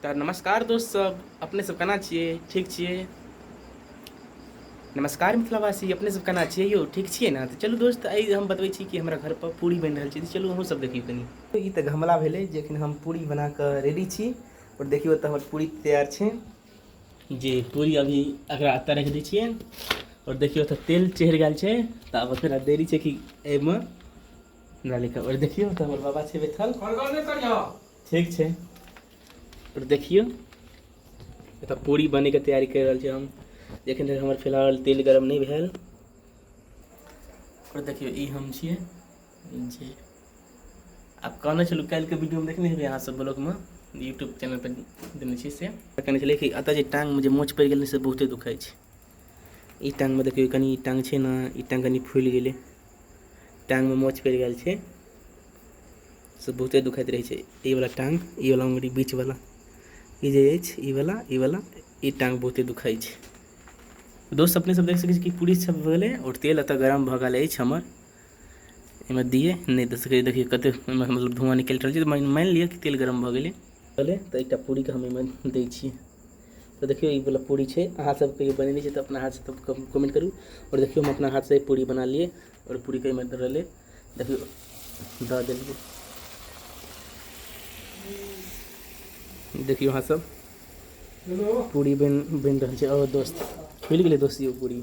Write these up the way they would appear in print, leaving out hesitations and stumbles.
तऽ नमस्कार दोस्त सब, अपने सब केना छियै? ठीक छियै? नमस्कार मिथिलावासी, अपने सब केना छियै यौ? ठीक छियै ने? तऽ चलू दोस्त, आइ हम बतबै छी कि हमरा घर पर पूरी बनि रहल छै। तऽ चलू अहूँ सब देखियौ कनि। ई तऽ गमला भेलै जे एखन हम पूरी बना कऽ रेडी छी। आओर देखियौ तऽ हमर पूरी तैयार छै जे पूरी अभी एकरा एतऽ राखि दै छियै। आओर देखियौ तऽ तेल चढ़ि गेल छै, तऽ आब एकरा देरी छै कि एहिमे डालि कऽ। आओर देखियौ तऽ हमर बाबा छै बैठल। ठीक छै। आओर देखियौ एतऽ पूरी बनैके तैयारी करि रहल छी हम। जखन धरि हमर फिलहाल तेल गरम नहि भेल। आओर देखियौ ई हम छियै जे आब कहने छलहुँ काल्हिके वीडियोमे, देखने हेबै अहाँ सब ब्लॉगमे, यूट्यूब चैनल पर देने छी, से कहने छलै कि एतऽ जे टाँगमे जे मोच पड़ि गेलै से बहुते दुखाइ छै। ई टाँगमे देखियौ कनि ई टाँग छै ने, ई टाँग कनि फुलि गेलै, टाँगमे मोच पड़ि गेल छै, से बहुते दुखाइत रहै छै। ई वाला टाँग, ई वाला उंगली बीच वाला, ई जे अछि ई वाला, ई वाला, ई टाँग बहुते दुखाइ छै। दोस्त अपने सब देख सकै छी कि पूरी सब भऽ गेलै आओर तेल एतऽ गरम भऽ गेल अछि हमर। एहिमे दियै नहि दऽ सकै, देखियौ कते ओहिमे मतलब धुआँ निकलि रहल छै, तऽ मानि लिअ कि तेल गरम भऽ गेलै। भेलै तऽ एकटा पूरीके हम एहिमे दै छियै। तऽ देखियौ ई वाला पूरी छै, अहाँ सब कहियो बनेने छियै तऽ अपना हाथसँ तऽ कमेंट करू। आओर देखियौ हम अपना हाथसँ पूरी बना लियै आओर पूरीके एहिमे रहलै, देखियौ दऽ देलियै। देखियौ अहाँ सब पूरी बनि रहल छै। आओर दोस्त खुलि गेलै दोस्त यौ पूरी।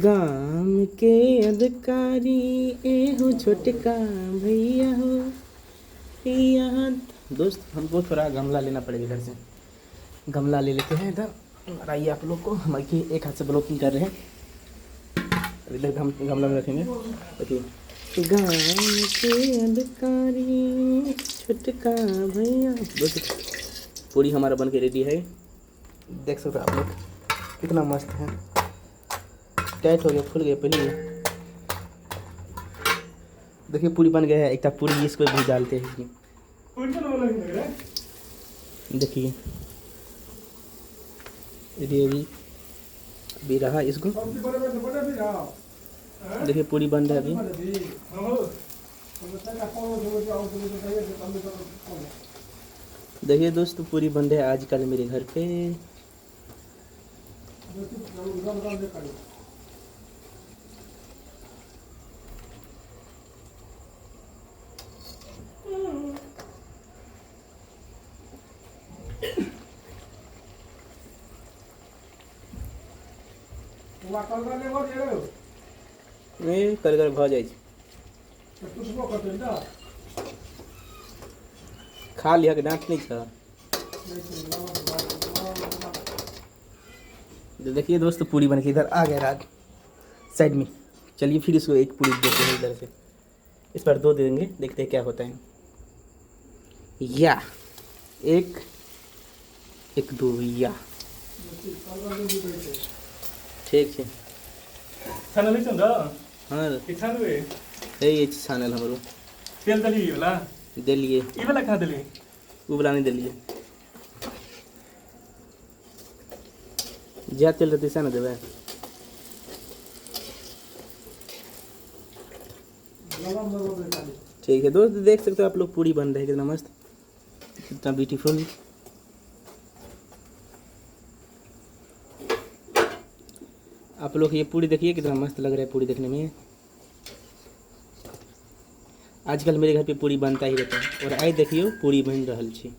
गाम के अधिकारी एहो छोटका भैया हो यहाँ। दोस्त हमको थोड़ा गमला लेना पड़ेगा, इधर से गमला ले लेते हैं। इधर और आइए आप लोग को, हम देखिए एक हाथ से ब्लॉकिंग कर रहे हैं, इधर हम गमला में रखेंगे। देखिए गाम के अधिकारी छोटका भैया। दोस्त पूरी हमारा बन के रेडी है, देख सकते हो आप लोग कितना मस्त है। टाइट हो गया, फूल गया पहले। देखिए पूरी बन गया है। एक पूरी इसको भी डालते हैं इसमें। देखिए अभी अभी अभी रहा इसको। देखिए पूरी बन रहा है अभी। देखिए दोस्त पूरी बन रहा है आजकल मेरे घर पे। नहीं करगर भ जाइ छै। खा लिहक, डाँट नहीं छ। देखिए दोस्त पूरी बन के इधर आ गया रात साइड में। चलिए फिर इसको एक पूरी देते हैं इधर से, इस पर दो देंगे, देखते हैं क्या होता है। या एक एक दो या ठीक है। छानल छै न? हाँ। की छानबे? हे ये छानल हमरो। तेल देली ई वाला? देलिए। ई वाला कहाँ देली? उ वाला नहीं देलिए, जा तेल रहतै से ने देबै। ठीक है दोस्त, देख सकते हो आप लोग पूरी बन रही है कितना मस्त, कितना ब्यूटीफुल। आप लोग ये पूरी देखिए कितना मस्त लग रहा है पूरी देखने में। आजकल मेरे घर पे पूरी बनता ही रहता है। और आइ देखियो पूरी बन रहल छी।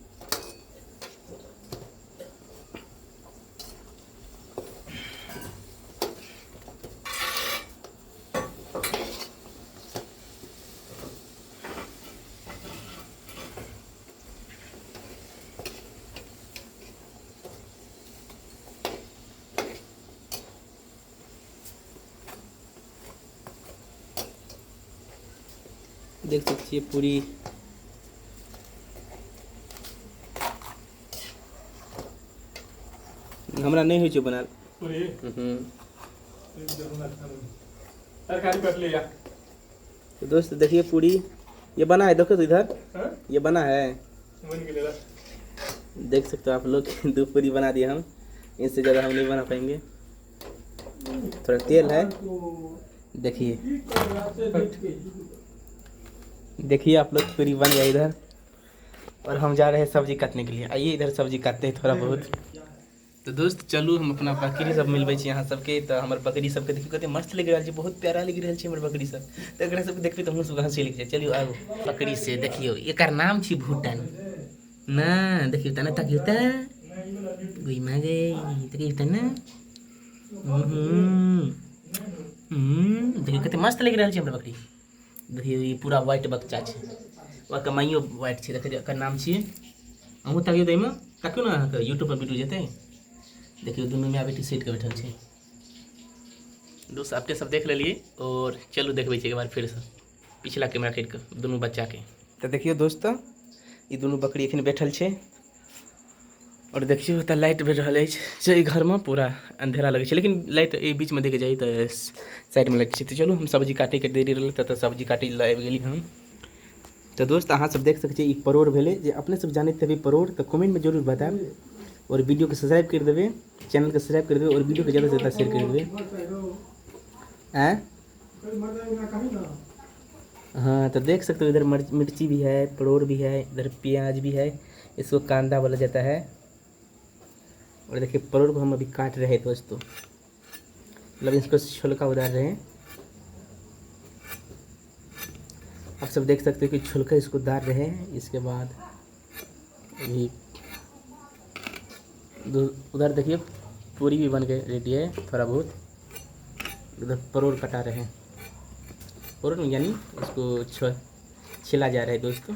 देख सकते छियै पूरी। हमरा नहि होइ छै बनायल। पूरी? तरकारी काट लिया। तो दोस्त देखिए पूरी ये बना है, देखो तो इधर। हाँ? ये बना है, बन गेलै। देख सकते हो आप लोग दो पूरी बना दिए हम, इससे ज़्यादा हम नहीं बना पाएंगे। थोड़ा तेल है। देखिए देखिए आप लोग पूरी बन गया इधर, और हम जा रहे हैं सब्जी काटने के लिए। आइए इधर सब्जी काटते हैं थोड़ा बहुत। तो दोस्त चलू हम अपना बकरी सब मिलबै छी अहाँ सबके। तऽ हमर बकरी सबके देखियौ कते मस्त लागि रहल छै, बहुत प्यारा लागि रहल छै हमर बकरी सब। तऽ एकरा सबके देखबै तऽ हमहूँ सबके हँसी लागि जाइ। चलियौ आबू बकरी से देखियौ, एकर नाम छी भूटन ना। देखियौ तऽ ना, तकियौ तऽ गुई मा गे, तकियौ तऽ ना। देखियौ कते मस्त लागि रहल छै हमर बकरी। देखियौ ई पूरा व्हाइट बच्चा छै, ओकर कमाइयो व्हाइट छै। देखियौ एकर नाम छियै, अहूँ तकियौ तऽ एहिमे तकियौ ने, अहाँके यूट्यूब पर वीडियो जेतै। देखियौ दुनू माय बेटी सटि कऽ बैठल छै। दोस्त अपने सब देख लेलियै, और चलू देखबै छी एक बार फेरसँ पिछला कैमरा करि कऽ दुनू बच्चाके। तऽ देखियौ दोस्त ई दुनू बकरी एखन बैठल छै, और देखियौ तऽ लाइट बढ़ि रहल अछि से घरमे पूरा अंधेरा लगै छै, लेकिन लाइट एहि बीचमे देखै जाइ तऽ साइडमे लाइट छै। तऽ चलू हम सब्जी काटैके देरी रहलै तऽ सब्जी काटै लए आबि गेली हम। तऽ दोस्त अहाँ सब देख सकै छियै ई परोड़ भेलै, जे अपने सब जानैत हेबै परोड़, तऽ कमेंटमे जरूर बतायब, और वीडियोके सब्सक्राइब करि देबै, चैनलके सब्सक्राइब करि देबै, और वीडियोके ज़्यादा से ज़्यादा शेयर करि देबै। आँय हाँ, तो देख सकते हो इधर मिर्ची भी है, परोड़ भी है, इधर प्याज भी है, इसको कांदा बोला जाता है। और देखिए परोड़ को हम अभी काट रहे हैं दोस्तों, मतलब इसको छिलका उतार रहे हैं। आप सब देख सकते हो कि छिलका इसको उतार रहे हैं। इसके बाद अभी उधर देखिए पूरी भी बन के रेडी है थोड़ा बहुत। उधर परोड़ कटा रहे हैं, परोड़ यानी उसको छिला जा रहा है दोस्तों।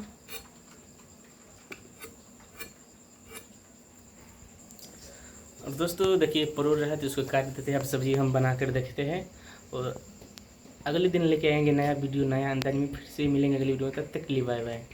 और दोस्तों देखिए परोड़ रहा है तो इसको काट देते हैं। अब सब्जी हम बना कर देखते हैं, और अगले दिन लेके आएंगे नया वीडियो नया अंदाज में। फिर से मिलेंगे अगले वीडियो में, तब तक के लिए बाय बाय।